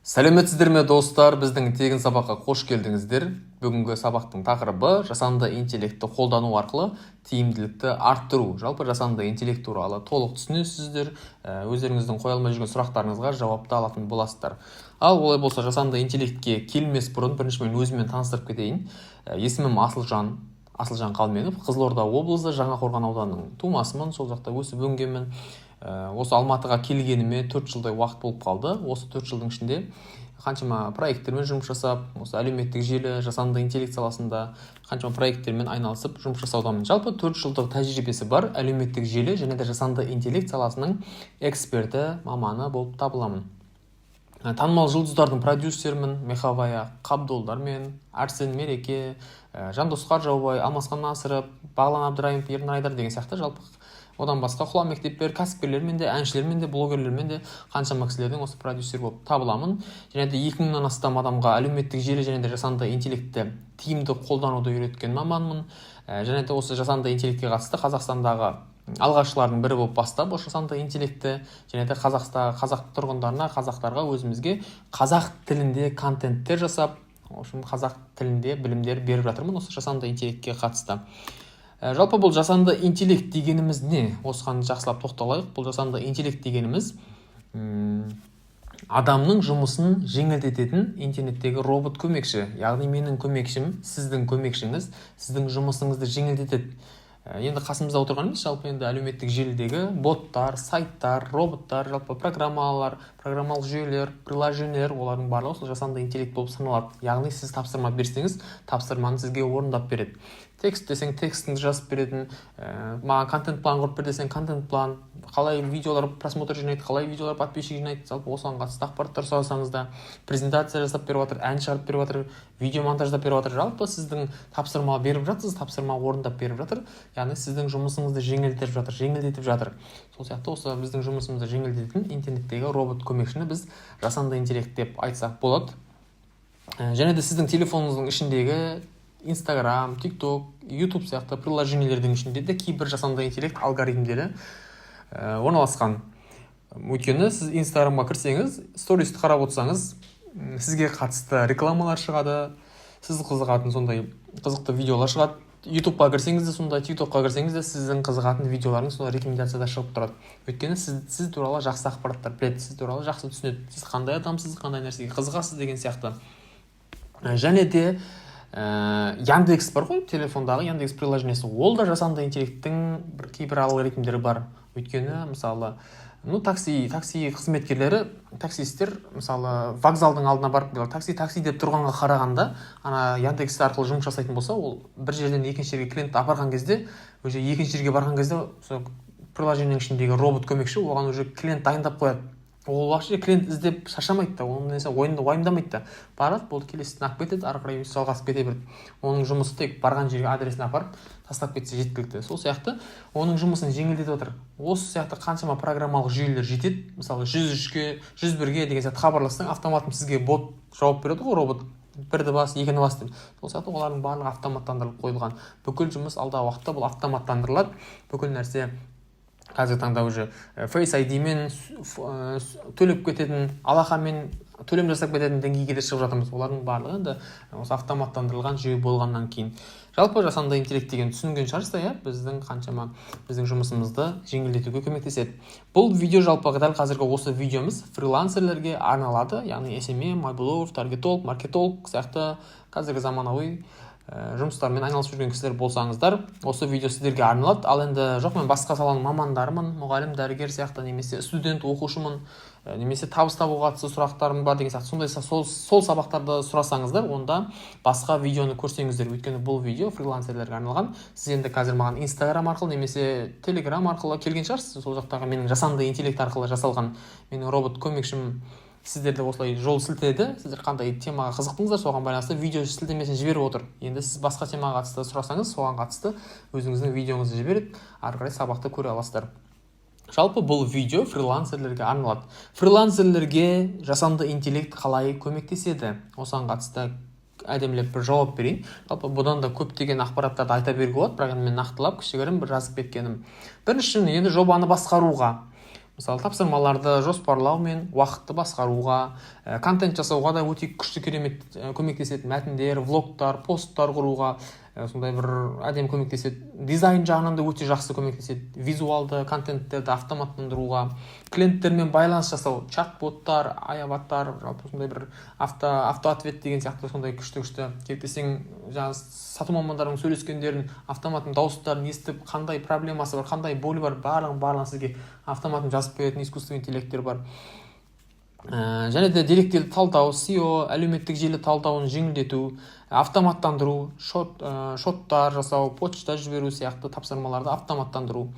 Сәлеметсіздер ме, достар! Біздің тегін сабаққа қош келдіңіздер. Бүгінгі сабақтың тақырыбы: жасанды интеллектті қолдану арқылы тиімділікті арттыру. Жалпы, жасанды интеллект туралы толық түсінесіздер, өздеріңіздің қоя алмай жүрген сұрақтарыңызға жауапты алатын боласыздар. Ал олай болса, жасанды интеллектке келмес бұрын бірінші мен өзіммен таныстырып кетейін. Есімім Асылжан, Асылжан Қалменов. Қызылорда облысы, Жаңақорған ауданының тумасымын, сол жақта өсіп өнгенмін. Осы Алматыға келгеніме 4 жылдай уақыт болып қалды. Осы 4 жылдың ішінде қаншама проекттермен жұмыс жасап, осы әлеуметтік желі, жасанды интеллект саласында қаншама проекттермен айналысып жұмыс жасаудамын. Жалпы, 4 жылдық тәжірибесі бар әлеуметтік желі және де жасанды интеллект саласының эксперті, маманы болып табыламын. Танымал жұлдыздардың продюсерімін: Мехавая Қабдолдармен, Арсен Мереке, Жандос Қаржаубай, Алмасхан Насыров, Бағлан Абдраимов, Ернар Айдар деген сияқты. Жалпы, одан басқа құла мектептер, кәсіпкерлермен де, әншілермен де, блогерлермен де, қаншама кісілердің осы продюсер болып табыламын. Және де 2000-нан астам адамға әлеуметтік желі және де жасанды интеллектті тиімді қолдануды үйреткен маманмын. Және де осы жасанды интеллектке қатысты Қазақстандағы алғашқылардың бірі болып бастап, осы жасанды интеллектті және де Қазақста, қазақ тұрғындарына, қазақтарға, өзімізге қазақ тілінде контенттер жасап, в общем, қазақ тілінде білімдер беріп жатырмын осы жасанды интеллектке қатысты. Жалпы, бұл жасанды интеллект дегеніміз не? Осыған жақсылап тоқталайық. Бұл жасанды интеллект дегеніміз адамның жұмысын жеңілдететін интернеттегі робот көмекші. Яғни менің көмекшім, сіздің көмекшіңіз сіздің жұмысыңызды жеңілдетеді. Енді қасымызда отырған емес, жалпы, енді әлеуметтік желідегі боттар, сайттар, роботтар, жалпы программалар, программалық жүйелер, приложениелер, олардың барлығы сол жасанды интеллект болып саналады. Яғни сіз тапсырма берсеңіз, тапсырманы сізге орындап береді. Текст десең, текстіңді жазып беретін, маған контент план құрып бер десең, контент план, қалай видеолар просмотр жинайды, қалай видеолар подписчик жинайды, жалпы осыған қатысты ақпараттар сұрасаңыз да, презентация жасап беріп жатыр, ән шығарып беріп жатыр, видео монтаждап беріп жатыр. Жалпы, сіздің тапсырма беріп жатсыз, тапсырма орындап беріп жатыр. Яғни сіздің жұмысыңызды жеңілдетіп жатыр, жеңілдетіп жатыр. Сол сияқты осы біздің жұмысымызды жеңілдететін интернеттегі робот көмекшіні біз жасанды интеллект деп айтсақ болады. Және де сіздің телефоныңыздың ішіндегі Инстаграм, Тик Ток, Ютуб сияқты приложениелердің ішінде де кейбір жасанды интеллект алгоритмдері орналасқан. Өйткені сіз Инстаграмға кірсеңіз, стористі қарап отырсаңыз, сізге қатысты рекламалар шығады, сіз қызығатын сондай қызықты видеолар шығады. Ютубқа кірсеңіз де сондай, Тик Токқа кірсеңіз де, сіздің қызығатын видеоларыңыз солай рекомендацияда шығып тұрады. Өйткені сіз туралы жақсы ақпараттар біледі, сіз туралы жақсы түсінеді, сіз қандай адамсыз, қандай нәрсеге қызығасыз деген сияқты. Және де Яндекс бар ғой, телефондағы Яндекс приложениесі, ол да жасанды интеллекттің бір кейбір алгоритмдері бар. Өйткені, мысалы, ну, такси қызметкерлері, таксисттер, мысалы, вокзалдың алдына барып, «Такси, такси» деп тұрғанға қарағанда, ана Яндекс арқылы жұмыс жасайтын болса, ол бір жерден екінші жерге клиентті апарған кезде, уже екінші жерге барған кезде сол приложениенің ішіндегі робот көмекші оған уже клиент дайындап қояды. Ол вообще клиент іздеп шаршамайды да, оның несі уайымдамайды да, барады, болды, келесісін алып кетеді, ары қарай жалғасып кете береді. Оның жұмысы тек барған жерге адресін апарып тастап кетсе жеткілікті. Сол сияқты оның жұмысын жеңілдетіп отыр. Осы сияқты қаншама программалық жүйелер жетеді. Мысалы, 103-ке, 101-ге деген сияқты хабарлассаң, автоматом сізге бот жауап береді ғой, робот, «Бірді бас, екіні бас» деп. Сол сияқты олардың барлығы автоматтандырылып қойылған. Бүкіл жұмыс, алдағы уақытта бұл автоматтандырылады бүкіл нәрсе. Қазіргі таңда уже Face ID мен төлеп кететін, алақанмен төлем жасап кететін деңгейге де шығып жатырмыз. Олардың барлығы енді осы автоматтандырылған жүйе болғаннан кейін. Жалпы, жасанды интеллект деген түсінген шығарсыздар, иә? Біздің қаншама біздің жұмысымызды жеңілдетуге көмектеседі. Бұл видео, жалпы, дәл қазіргі осы видеомыз фрилансерлерге арналады. Яғни SMM, мобилограф, таргетолог, маркетолог сияқты қазіргі заманауи жұмыстармен айналысып жүрген кісілер болсаңыздар, осы видео сіздерге арналады. Ал енді «Жоқ, мен басқа саланың мамандарымын, мұғалім, дәрігер сияқты немесе студент, оқушымын, немесе табыс табуға қатысты сұрақтарым бар» деген сияқты, сондай сол сабақтарды сұрасаңыздар, онда басқа видеоны көрсеңіздер. Өйткені бұл видео фрилансерлерге арналған. Сіз енді қазір маған Инстаграм арқылы немесе Телеграм арқылы келген шығарсыз. Сол жақтағы менің жасанды интеллект арқылы жасалған менің робот көмекшім сіздерді осылай жол сілтеді. Сіздер қандай темаға қызықтыңыздар, соған байланысты видео сілтемесін жіберіп отыр. Енді сіз басқа темаға қатысты сұрасаңыз, соған қатысты өзіңіздің видеоңызды жіберіп, ары қарай сабақты көре аласыздар. Жалпы, бұл видео фрилансерлерге арналады. Фрилансерлерге жасанды интеллект қалай көмектеседі? Осыған қатысты әдемілеп бір жауап берейін. Жалпы, бұдан да көптеген ақпараттарды айта беруге болады, бірақ енді мен нақтылап, кішігірім бір жазып кеткенім. Біріншіден, енді жобаны басқаруға. Мысалы, тапсырмаларды жоспарлау мен уақытты басқаруға, контент жасауға да өте күшті, керемет көмектеседі. Мәтіндер, влогтар, посттар құруға сондай бір әдемі көмектеседі. Дизайн жағынан да өте жақсы көмектеседі, визуалды контенттерді автоматтандыруға, клиенттермен байланыс жасау, чат-боттар, аватар, жалпы сондай бір автоответ деген сияқты сондай күшті күшті. Керек десең, жаңағы сату мамандарының сөйлескендерін, автоматтың дауыстарын естіп, қандай проблемасы бар, қандай боль бар, барлығын барлығын сізге автоматын жазып беретін искусственный интеллекттер бар. Және де деректерді талдау, SEO, әлеуметтік желі талдауын жеңілдету, автоматтандыру, шоттар жасау, почта жіберу сияқты тапсырмаларды автоматтандыру,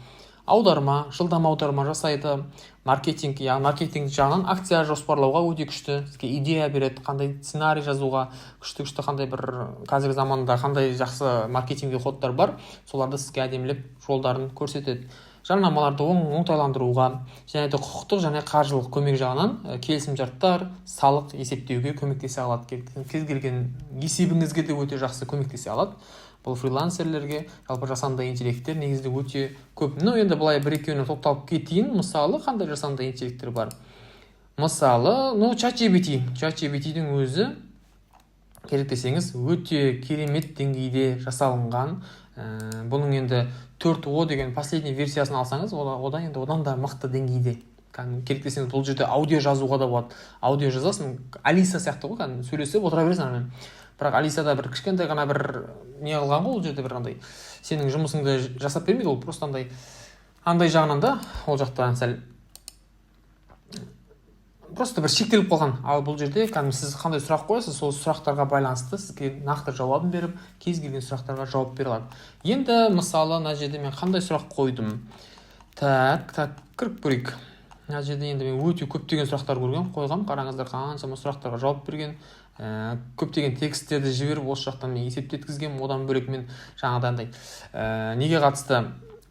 аударма, жылдам аударма жасайды. Маркетинг, яғни маркетинг жағынан акция жоспарлауға өте күшті, сізге идея береді, қандай сценарий жазуға күшті күшті, қандай бір қазіргі заманда қандай жақсы маркетинговый ходтар бар, соларды сізге әдемілеп жолдарын көрсетеді. Жарнамаларды оңтайландыруға және де құқықтық және қаржылық көмек жағынан келісімшарттар, салық есептеуге көмектесе алады. Кез келген есебіңізге де өте жақсы көмектесе алады. Бұл фрилансерлерге жалпы жасанды интеллекттер негізінде өте көп. Ну, енді былай бір екеуіне тоқталып кетейін. Мысалы, қандай жасанды интеллекттер бар? Мысалы, ну, ChatGPT. ChatGPT-дің өзі, керек десеңіз, өте керемет деңгейде жасалынған. Бұның енді 4o деген последний версиясын алсаңыз, одан енді одан да мықты деңгейде. Кәдімгі, керек десеңіз, бұл жерде аудио жазуға да болады. Аудио жазасың, Алиса сияқты ғой, кәдімгі сөйлесіп отыра бересің анамен. Бірақ Алисада бір кішкентай ғана бір не қылған ғой, ол жерде бір андай сенің жұмысыңды жасап бермейді, ол просто андай жағынан да ол жақта сәл просто бір шектеліп қалған. Ал бұл жерде кәдімгі сіз қандай сұрақ қоясыз, сол сұрақтарға байланысты сізге нақты жауабын беріп, кез келген сұрақтарға жауап бере алады. Енді, мысалы, мына жерде мен қандай сұрақ қойдым? Так, кіріп көрейік. Мына жерде енді мен өте көптеген сұрақтар көрген, қойғам. Қараңыздар, қаншама сұрақтарға жауап берген. Көптеген тексттерді жіберіп, осы жақтан мен есептеткізгенмін. Одан бөлек мен жаңағыдай андай неге қатысты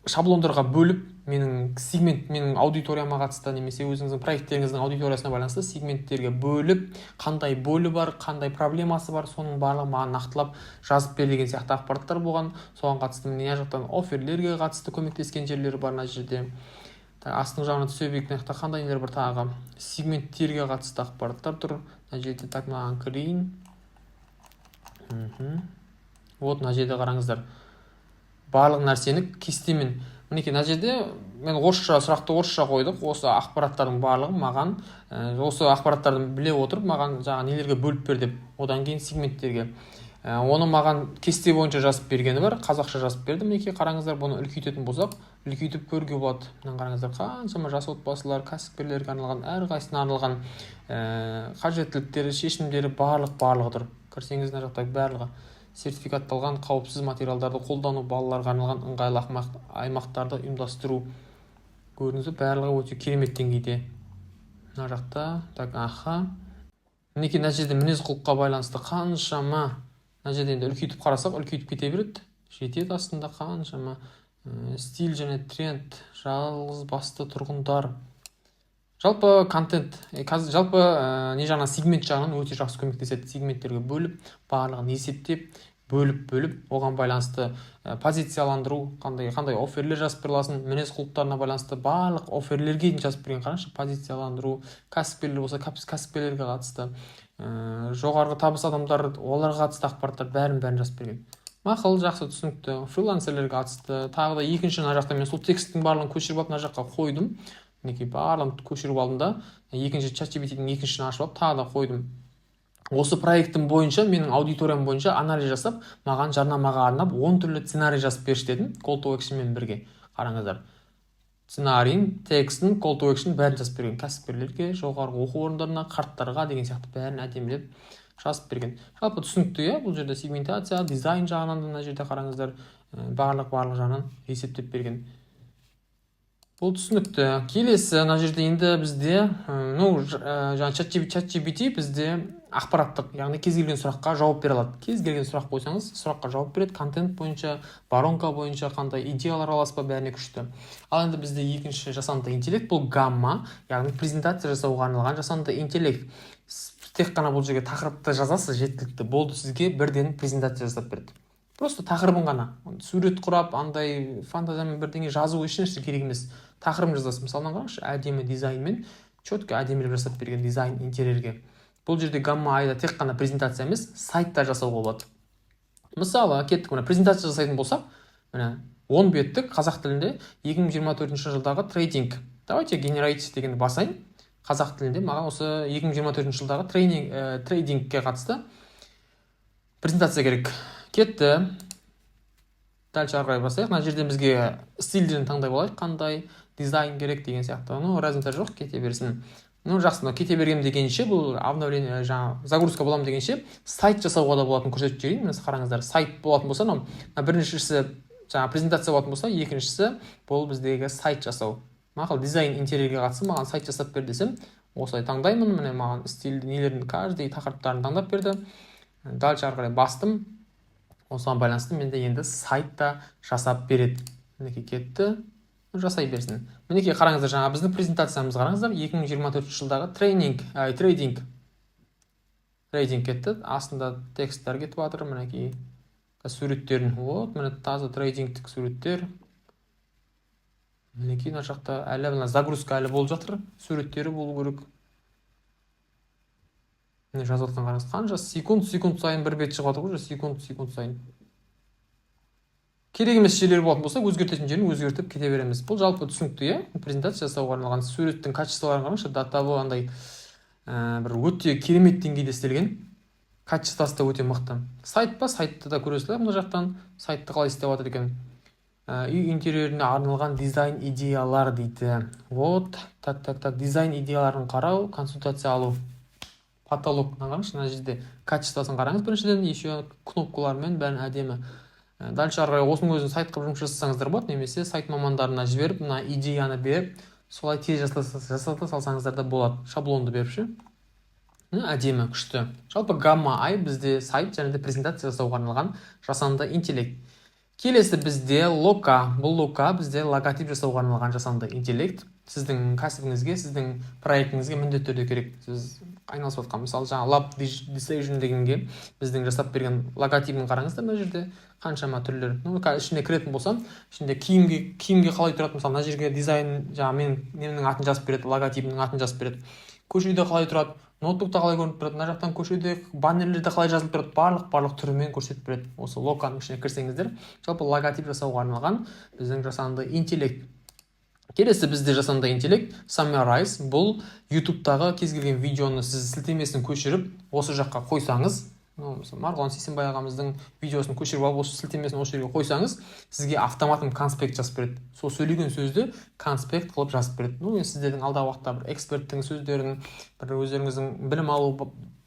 шаблондарға бөліп, менің сегмент, менің аудиторияма қатысты немесе өзіңіздің проекттеріңіздің аудиториясына байланысты сегменттерге бөліп, қандай болі бар, қандай проблемасы бар, соның барлығын маған нақтылап жазып бер деген сияқты ақпараттар болған. Соған қатысты мына жақтан офферлерге қатысты көмектескен жерлері бар. Мына жерде, так, астыңғы жағына түсе берейік. Мына жақта қандай нелер бар? Тағы сегменттерге қатысты ақпараттар тұр мына жерде. Так, мынаған кірейін. Вот мына жерде, қараңыздар, барлық нәрсені кестемен. Мінекей, мына жерде мен орысша сұрақты орысша қойдық. Осы ақпараттардың барлығын маған, осы ақпараттарды біле отырып, маған жаңағы нелерге бөліп бер деп, одан кейін сегменттерге. Оны маған кесте бойынша жазып бергені бар, қазақша жазып берді. Мінекей, қараңыздар, бұны үлкейтетін болсақ, үлкейтіп көруге болады. Мына қараңыздар, қаншама жас отбасылар, кәсіпкерлерге арналған, әрқайсысына арналған қажеттіліктері, шешімдері, барлығы тұр. Кірсеңіз, мына жақта барлығы: сертификатталған қауіпсіз материалдарды қолдану, балаларға арналған ыңғайлы аймақтарды ұйымдастыру. Көрдіңіз бе, барлығы өте керемет деңгейде мына жақта. Так, аха, мінекей, мына жерде мінез құлыққа байланысты қаншама. Мына жерде енді үлкейтіп қарасақ, үлкейтіп кете береді, жетеді астында қаншама. Стиль және тренд, жалғыз басты тұрғындар, жалпы контент. Қазір жалпы не жағынан, сегмент жағынан өте жақсы көмектеседі. Сегменттерге бөліп, барлығын есептеп, бөліп бөліп, оған байланысты позицияландыру, қандай қандай офферлер жазып бере аласың, мінез құлықтарына байланысты барлық офферлерге дейін жазып берген. Қараңызшы, позицияландыру, кәсіпкерлер болса, кәсіпкерлерге қатысты, жоғарғы табыс адамдар, оларға қатысты ақпараттар, бәрін бәрін жазып берген. Мақұл, жақсы, түсінікті. Фрилансерлерге қатысты тағы да екінші. Мына жақта мен сол тексттің барлығын көшіріп алып, мына жаққа қойдым. Мінекей, барлығын көшіріп алдым да, екінші чат дің екіншісін ашып алып, тағы да қойдым. Осы проектім бойынша, менің аудиториям бойынша анализ жасап, маған жарнамаға арнап 10 түрлі сценарий жазып берші дедім, call to action мен бірге. Қараңыздар, сценарийін, текстін, call to action, бәрін жазып берген. Кәсіпкерлерге, жоғарғы оқу орындарына, қарттарға деген сияқты бәрін әдемілеп жазып берген. Жалпы түсінікті, иә? Бұл жерде сегментация, дизайн жағынан да мына жерде, қараңыздар, барлық жағынан есептеп берген. Бұл түсінікті. Келесі мына жерде енді бізде ну, жаңағы чат GPT бізде ақпараттық, яғни кез келген сұраққа жауап бере алады. Кез келген сұрақ қойсаңыз, сұраққа жауап береді. Контент бойынша, воронка бойынша қандай идеялар аласыз ба, бәріне күшті. Ал енді бізде екінші жасанды интеллект — бұл Гамма, яғни презентация жасауға арналған жасанды интеллект. Тек қана бұл жерге тақырыпты жазасыз, жеткілікті болды, сізге бірден презентация жасап береді. Просто тақырыбын ғана, сурет құрап, андай фантазиямен бірдеңе жазу ешнәрсе керек емес. Тақырыбын жазасыз. Мысалы, мынаны қараңызшы, әдемі дизайнмен, четко, әдемілеп жасап берген дизайн интерьерге. Бұл жерде Гамма AI-да тек қана презентация емес, сайт та жасауға болады. Мысалы, кеттік, мына презентация жасайтын болсақ, міне, 10 беттік, қазақ тілінде, 2024 жылдағы трейдинг. Давайте generate дегенді басайын. Қазақ тілінде маған осы 2024 жылдағы трейдингке қатысты презентация керек. Кетті, дальше ары қарай басайық. Мына жерден бізге стильдерін таңдай алайық, қандай дизайн керек деген сияқты. Ну, разница жоқ, кете берсін. Ну, жақсы, мынау кете бергенмін дегенше, бұл обновление, жаңағы загрузка боламын дегенше, сайт жасауға да болатынын көрсетіп жіберейін. Міне, қараңыздар, сайт болатын болса, мынау біріншісі жаңағы презентация болатын болса, екіншісі бұл біздегі сайт жасау. Мақұл, дизайн интерьерге қатысты маған сайт жасап бер десем, осылай таңдаймын. Міне, маған стиль нелерін, каждый тақырыптарын таңдап берді. Дальше ары қарай бастым. Осыған байланысты менде енді сайт та жасап береді. Мінекей, кетті, жасай берсін. Мінекей, қараңыздар, жаңа біздің презентациямызды қараңыздар. 2024 жылдағы тренинг, ай, трейдинг кетті. Астында тексттер кетіп жатыр. Мінекей, суреттерін, вот, міне, таза трейдингтік суреттер. Мінекей, мына жақта әлі мына загрузка әлі болып жатыр, суреттері болу керек. Міне, жазып жатқан, қараңыз, қанша секунд, секунд сайын бір бет шығып жатыр ғой уже, секунд секунд сайын. Керек емес жерлер болатын болса, өзгертетін жерін өзгертіп кете береміз. Бұл жалпы түсінікті, иә, презентация жасауға арналған. Суреттің качестволарын қараңызшы, до того андай бір өте керемет деңгейде істелген, качествосы да өте мықты. Сайт па, сайтты да көресіздер мына жақтан, сайтты қалай істеп жатыр екен. Үй интерьеріне арналған дизайн идеялар дейді. Вот, так, так, так, дизайн идеяларын қарау, консультация алу, потолок. Мына қараңызшы, мына жерде качествосын қараңыз біріншіден, еще кнопкалармен бәрін әдемі. Дальше ары қарай осының өзін сайт қылып жұмыс жасасаңыздар болады немесе сайт мамандарына жіберіп, мына идеяны беріп, солай тез жасата салсаңыздар да болады, шаблонды беріп ше. Әдемі, күшті. Жалпы, Гамма AI бізде сайт және де презентация жасауға арналған жасанды интеллект. Келесі бізде Лока. Бұл Лока бізде логотип жасауға арналған жасанды интеллект. Сіздің кәсібіңізге, сіздің проектіңізге міндетті түрде керек. Сіз айналысып жатқан, мысалы, жаңа Lab Decision дегенге біздің жасап берген логотипін қараңыздар. Мына жерде қаншама түрлер. Ну, қазір ішіне кіретін болсам, ішінде киімге қалай тұрады, мысалы, мына жерге дизайн, жаңағы менің немнің атын жазып береді, логотипімнің атын жазып береді. Көшеде қалай тұрады, ноутбукта қалай көрініп тұрады, мына жақтан көшеде баннерлерде қалай жазылып тұрады, барлық түрімен көрсетіп береді. Осы Локаның ішіне кірсеңіздер, жалпы логотип жасауға арналған біздің жасанды интеллект. Келесі бізде жасанды интеллект Summarize. Бұл Ютубтағы кез келген видеоны сіз сілтемесін көшіріп, осы жаққа қойсаңыз, ну, мысалы, Марғұлан Сейсенбай ағамыздың видеосын көшіріп алып, осы сілтемесін осы жерге қойсаңыз, сізге автоматом конспект жазып береді. Сол сөйлеген сөзді конспект қылып жазып береді. Ну, енді сіздердің алдағы уақытта бір эксперттің сөздерін, бір өздеріңіздің білім алу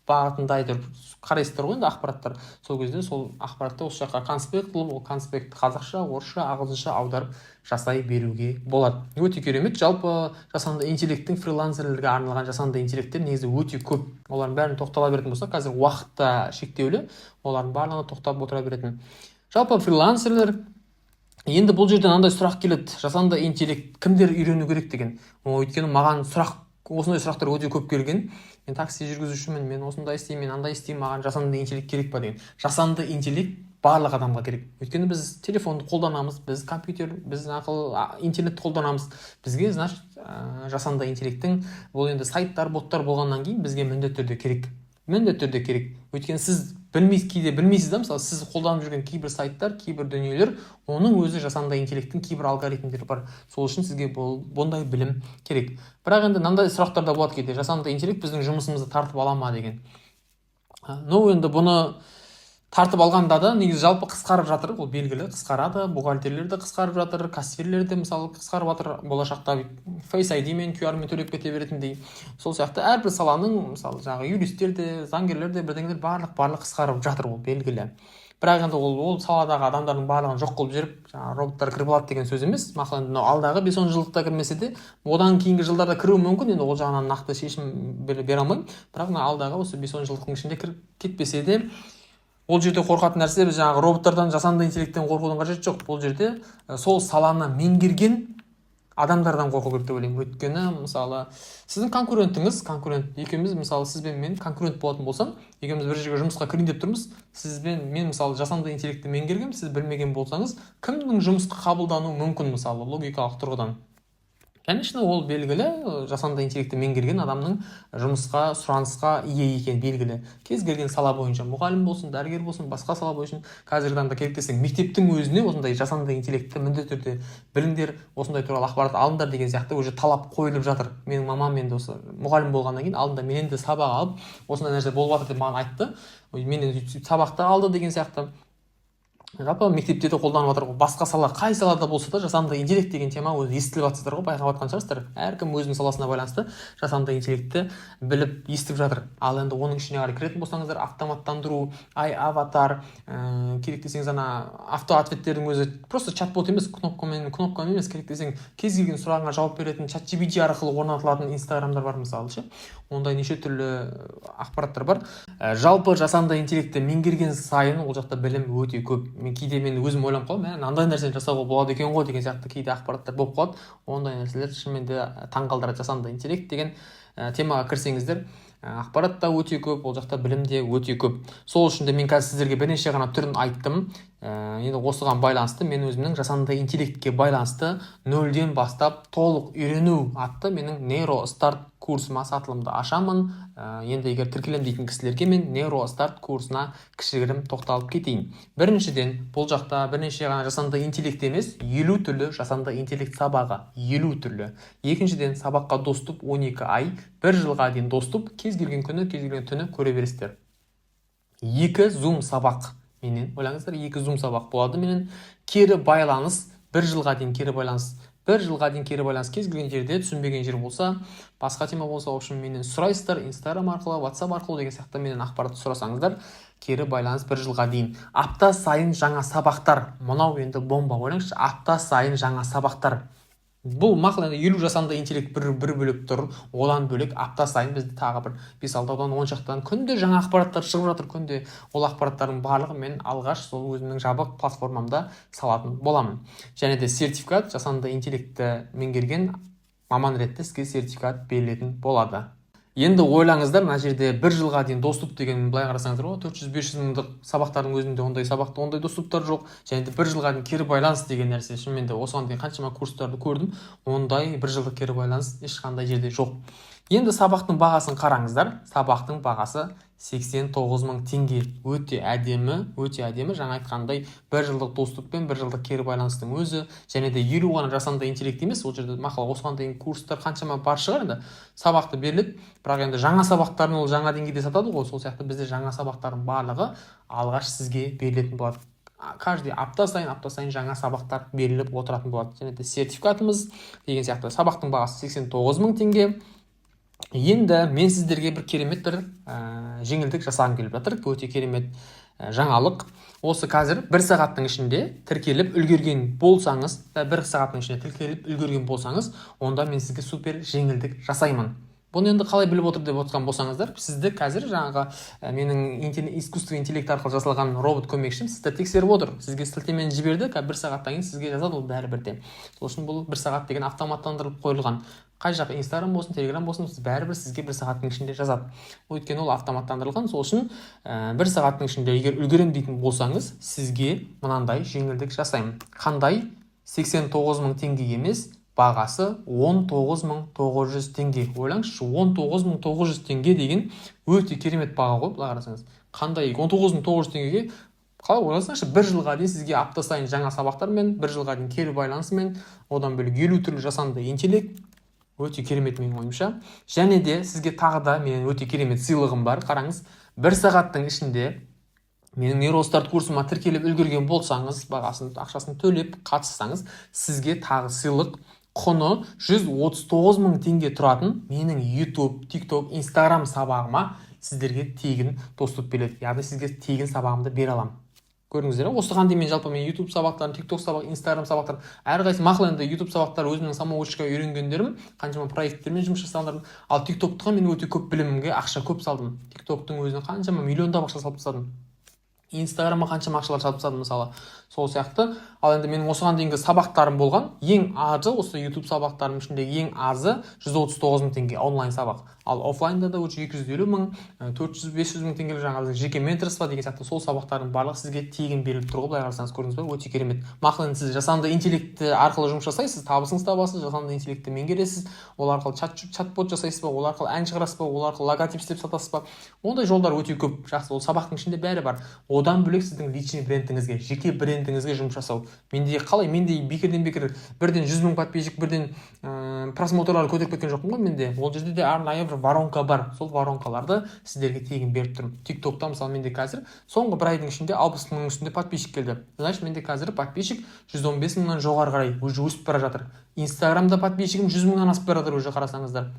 бағытында әйтеуір қарайсыздар ғой енді ақпараттар. Сол кезде сол ақпаратты осы жаққа конспект қылып, ол конспектті қазақша, орысша, ағылшынша аударып жасай беруге болады. Өте керемет. Жалпы, жасанды интеллекттің, фрилансерлерге арналған жасанды интеллекттер негізі өте көп. Олардың бәрін тоқтала беретін болсақ, қазір уақыт та шектеулі, олардың барлығына тоқтап отыра беретін. Жалпы, фрилансерлер. Енді бұл жерде мынандай сұрақ келеді: жасанды интеллект кімдер үйрену керек деген. Өйткені маған сұрақ, осындай сұрақтар өте көп келген: мен такси жүргізушімін, мен осындай істеймін, мен андай істеймін, маған жасанды интеллект керек па деген. Жасанды интеллект барлық адамға керек, өйткені біз телефонды қолданамыз, біз компьютер, біз ақыл, интернетті қолданамыз. Бізге, значит, жасанды интеллекттің, бұл енді сайттар, боттар болғаннан кейін, бізге міндетті түрде керек, міндетті түрде керек. Өйткені сіз білмейсіз, кейде білмейсіз да. Мысалы, сіз қолданып жүрген кейбір сайттар, кейбір дүниелер, оның өзі жасанды интеллекттің кейбір алгоритмдері бар. Сол үшін сізге бұл бұндай білім керек. Бірақ енді мынандай сұрақтар да болады кейде: жасанды интеллект біздің жұмысымызды тартып ала ма деген. Ну, енді бұны тартып алғанда да, негізі, жалпы қысқарып жатыр, ол белгілі, қысқарады. Бухгалтерлер де қысқарып жатыр, кассирлер де, мысалы, қысқарып жатыр. Болашақта Face ID мен QR мен төлеп кете беретіндей. Сол сияқты әрбір саланың, мысалы, жаңағы юристтер де, заңгерлер де, бірдеңелер, барлық қысқарып жатыр, ол белгілі. Бірақ енді ол саладағы адамдардың барлығын жоқ қылып жіберіп, жаңағы роботтар кіріп алады деген сөз емес. Мақұл, енді мынау алдағы 5-10 жылдықта кірмесе де, одан кейінгі жылдарда кіруі мүмкін. Енді ол жағынан нақты шешім бере алмаймын. Бірақ мына алдағы осы 5-10 жылдықтың ішінде кіріп кетпесе де, ол жерде қорқатын нәрсе, біз жаңағы роботтардан, жасанды интеллекттен қорқудың қажеті жоқ. Бұл жерде сол саланы меңгерген адамдардан қорқу керек деп ойлаймын. Өйткені, мысалы, сіздің конкурентіңіз, конкурент екеуміз, мысалы, сіз бен мен конкурент болатын болсам, екеуміз бір жерге жұмысқа кірейін деп тұрмыз. Сіз бен мен, мысалы, жасанды интеллектті меңгергенмін, сіз білмеген болсаңыз, кімнің жұмысқа қабылдануы мүмкін, мысалы, логикалық тұрғыдан? Конечно, ол белгілі, жасанды интеллектті меңгерген адамның жұмысқа сұранысқа ие екені белгілі. Кез келген сала бойынша, мұғалім болсын, дәрігер болсын, басқа сала бойынша, қазіргі таңда керек десең, мектептің өзіне осындай жасанды интеллектті міндетті түрде біліңдер, осындай туралы ақпарат алыңдар деген сияқты уже талап қойылып жатыр. Менің мамам енді осы мұғалім болғаннан кейін алдында менен де сабақ алып, осындай нәрсе болып жатыр деп маған айтты. Менен сөйтіп сабақты алды деген сияқты. Жалпы мектепте де қолданып жатыр ғой. Басқа сала, қай салада болса да, жасанды интеллект деген тема өзі естіліп жатсыздар ғой, байқап жатқан шығарсыздар. Әркім өзінің саласына байланысты жасанды интеллектті біліп, естіп жатыр. Ал енді оның ішіне қарай кіретін болсаңыздар, автоматтандыру, ай аватар, керек десеңіз, ана автоответтердің өзі просто чат бот емес, кнопкамен емес, керек десең, кез келген сұрағыңа жауап беретін ChatGPT арқылы орнатылатын инстаграмдар бар, мысалы ше. Ондай неше түрлі ақпараттар бар. Жалпы жасанды интеллектті меңгерген сайын ол жақта білім өте көп. Мен кейде мен өзім ойланып қаламын: мә, мынандай нәрсені жасауға болады екен ғой деген сияқты кейде ақпараттар болып қалады. Ондай нәрселер шынымен де таңғалдырады. Жасанды интеллект деген темаға кірсеңіздер, ақпарат та өте көп, ол жақта білім де өте көп. Сол үшін де мен қазір сіздерге бірнеше ғана түрін айттым. Енді осыған байланысты мен өзімнің жасанды интеллектке байланысты нөлден бастап толық үйрену атты менің Нейростарт курсыма сатылымды ашамын. Енді егер тіркелемін дейтін кісілерге мен Нейростарт курсына кішігірім тоқталып кетейін. Біріншіден, бұл жақта бірнеше ғана жасанды интеллект емес, 50 түрлі жасанды интеллект сабағы, 50 түрлі. Екіншіден, сабаққа доступ 12 ай, бір жылға дейін доступ, кез келген күні, кез келген түні көре бересіздер. Екі зум сабақ менен, ойлаңыздар, екі зум сабақ болады менен. Кері байланыс, бір жылға дейін кері байланыс, бір жылға дейін кері байланыс. Кез келген жерде түсінбеген жер болса, басқа тема болса, в общем, менен сұрайсыздар Инстаграм арқылы, WhatsApp арқылы деген сияқты. Менен ақпарат сұрасаңыздар, кері байланыс бір жылға дейін. Апта сайын жаңа сабақтар, мынау енді бомба, ойлаңызшы, апта сайын жаңа сабақтар. Бұл мақұл, енді 50 жасанды интеллект бір бөлек тұр. Одан бөлек апта сайын бізде тағы бір бес алтаудан, он шақтыдан күнде жаңа ақпараттар шығып жатыр күнде. Ол ақпараттардың барлығын мен алғаш сол өзімнің жабық платформамда салатын боламын. Және де сертификат, жасанды интеллектті меңгерген маман ретінде сізге сертификат берілетін болады. Енді ойлаңыздар, мына жерде бір жылға дейін доступ деген, былай қарасаңыздар ғой, 400-500 мыңдық сабақтардың өзінде ондай сабақта ондай доступтар жоқ. Және де бір жылға дейін кері байланыс деген нәрсе, шынымен де осыған дейін қаншама курстарды көрдім, ондай бір жылдық кері байланыс ешқандай жерде жоқ. Енді сабақтың бағасын қараңыздар. Сабақтың бағасы 89 мың теңге. Өте әдемі, өте әдемі. Жаңа айтқандай, бір жылдық доступ пен бір жылдық кері байланыстың өзі және де 50 ғана жасанды интеллект емес ол жерде. Мақұл, осыған дейін курстар қаншама бар шығар енді, сабақты беріледі, бірақ енді жаңа сабақтарын ол жаңа деңгейде сатады ғой. Сол сияқты бізде жаңа сабақтардың барлығы алғаш сізге берілетін болады. Каждый апта сайын, апта сайын жаңа сабақтар беріліп отыратын болады. Және де сертификатымыз деген сияқты. Сабақтың бағасы 89 мың теңге. Енді мен сіздерге бір керемет бір жеңілдік жасағым келіп жатыр, өте керемет жаңалық. Осы қазір бір сағаттың ішінде тіркеліп үлгерген болсаңыз, бір сағаттың ішінде тіркеліп үлгерген болсаңыз, онда мен сізге супер жеңілдік жасаймын. Бұны енді қалай біліп отыр деп отырған болсаңыздар, сізді қазір жаңағы менің искусственный интеллект арқылы жасалған робот көмекшім сізді тексеріп отыр. Сізге сілтемені жіберді, қазір бір сағаттан кейін сізге жазады ол бәрібір де. Сол үшін бұл бір сағат деген автоматтандырылып қойылған. Қай жақ, Инстаграм болсын, Телеграм болсын, бәрібір сізге бір сағаттың ішінде жазады, өйткені ол автоматтандырылған. Сол үшін бір сағаттың ішінде егер үлгеремін дейтін болсаңыз, сізге мынандай жеңілдік жасаймын. Қандай? 89 мың теңге емес, бағасы 19 900 теңге. Ойлаңызшы, 19 900 теңге деген өте керемет баға ғой, былай қарасаңыз. Қандай 19 900 теңгеге, қалай, ойласаңызшы, бір жылға дейін сізге апта сайын жаңа сабақтармен, бір жылға дейін кері байланысымен, одан бөлек 50 түрлі жасанды интеллект. Өте керемет менің ойымша. Және де сізге тағы да менің өте керемет сыйлығым бар. Қараңыз, бір сағаттың ішінде менің Нейростарт курсыма тіркеліп үлгерген болсаңыз, бағасын, ақшасын төлеп қатыссаңыз, сізге тағы сыйлық: құны 139 мың теңге тұратын менің YouTube, TikTok, Instagram сабағыма сіздерге тегін доступ беріледі, яғни сізге тегін сабағымды бере аламын. Көрдіңіздер ме? Осыған дейін мен жалпы мен YouTube сабақтарын, TikTok сабақ, Instagram сабақтарын әрқайсысы, мақұл, енді YouTube сабақтары өзімнің самоучка үйренгендерім, қаншама проекттермен жұмыс жасағандарым. Ал TikTokқа мен өте көп білімімге ақша көп салдым. TikToктың өзіне қаншама миллиондап ақша салып тастадым. Инстаграмға қаншама ақшалар салып тастадым, мысалы, сол сияқты. Ал енді менің осыған дейінгі сабақтарым болған, ең азы, осы YouTube сабақтарымның ішіндегі ең азы 139 мың теңге онлайн сабақ. Ал оффлайнда да уже 250 мың, 400, 500 мың теңгелік жаңағы жеке менторство деген сияқты. Сол сабақтардың барлығы сізге тегін беріліп тұр ғой, былай қарасаңыз. Көрдіңіз ба, өте керемет. Мақұл, енді сіз жасанды интеллект арқылы жұмыс жасайсыз, табысыңызды табасыз, жасанды интеллектті меңгересіз, ол арқылы чат-бот жасайсыз ба, ол арқылы ән шығарасыз ба, ол арқылы логотип істеп сатасыз ба, ондай жолдар өте көп. Жақсы, ол сабақтың ішінде бәрі бар. Одан бөлек сіздің личный брендіңізге, жеке брендіңізге жұмыс жасау. Менде қалай, менде бекерден бекер бірден 100 мың подписчик, бірден просмотрлар көтеріп кеткен жоқпын ғой. Менде ол жерде де арнайы бір воронка бар, сол воронкаларды сіздерге тегін беріп тұрмын. Тик токта, мысалы, менде қазір соңғы бір айдың ішінде 60 мыңның үстінде подписчик келді. Значит, менде қазір подписчик 115 мыңнан жоғары қарай уже өсіп бара жатыр. Инстаграмда подписчигім 100 мыңнан асып бара жатыр уже, қарасаңыздар.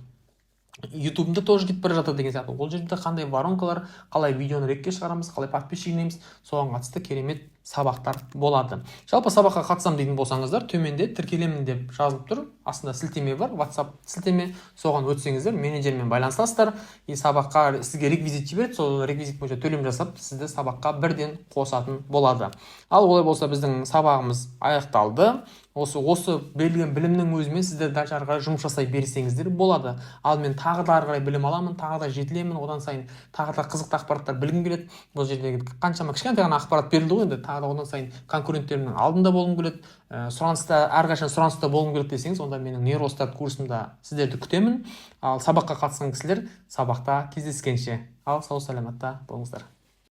Ютубымда тоже кетіп бара жатыр деген сияқты. Ол жерде қандай воронкалар, қалай видеоны рекке шығарамыз, қалай подписчик жинаймыз, соған қатысты керемет сабақтар болады. Жалпы, сабаққа қатысамын дейтін болсаңыздар, төменде «тіркелемін» деп жазылып тұр, астында сілтеме бар, WhatsApp сілтеме. Соған өтсеңіздер, менеджермен байланысасыздар и сабаққа сізге реквизит жібереді. Сол реквизит бойынша төлем жасап, сізді сабаққа бірден қосатын болады. Ал олай болса, біздің сабағымыз аяқталды. Осы берілген білімнің өзімен сіздер дальше ары қарай жұмыс жасай берсеңіздер болады. Ал мен тағы да ары қарай білім аламын, тағы да жетілемін, одан сайын тағы да қызықты ақпараттар білгім келеді, бұл жердегі қаншама кішкентай ғана ақпарат берілді ғой, енді тағы да одан сайын конкуренттерімнің алдында болғым келеді, сұраныста, әрқашан сұраныста болғым келеді десеңіз, онда менің Нейростарт курсымда сіздерді күтемін. Ал сабаққа қатысқан кісілер, сабақта кездескенше! Ал сау саламатта болыңыздар.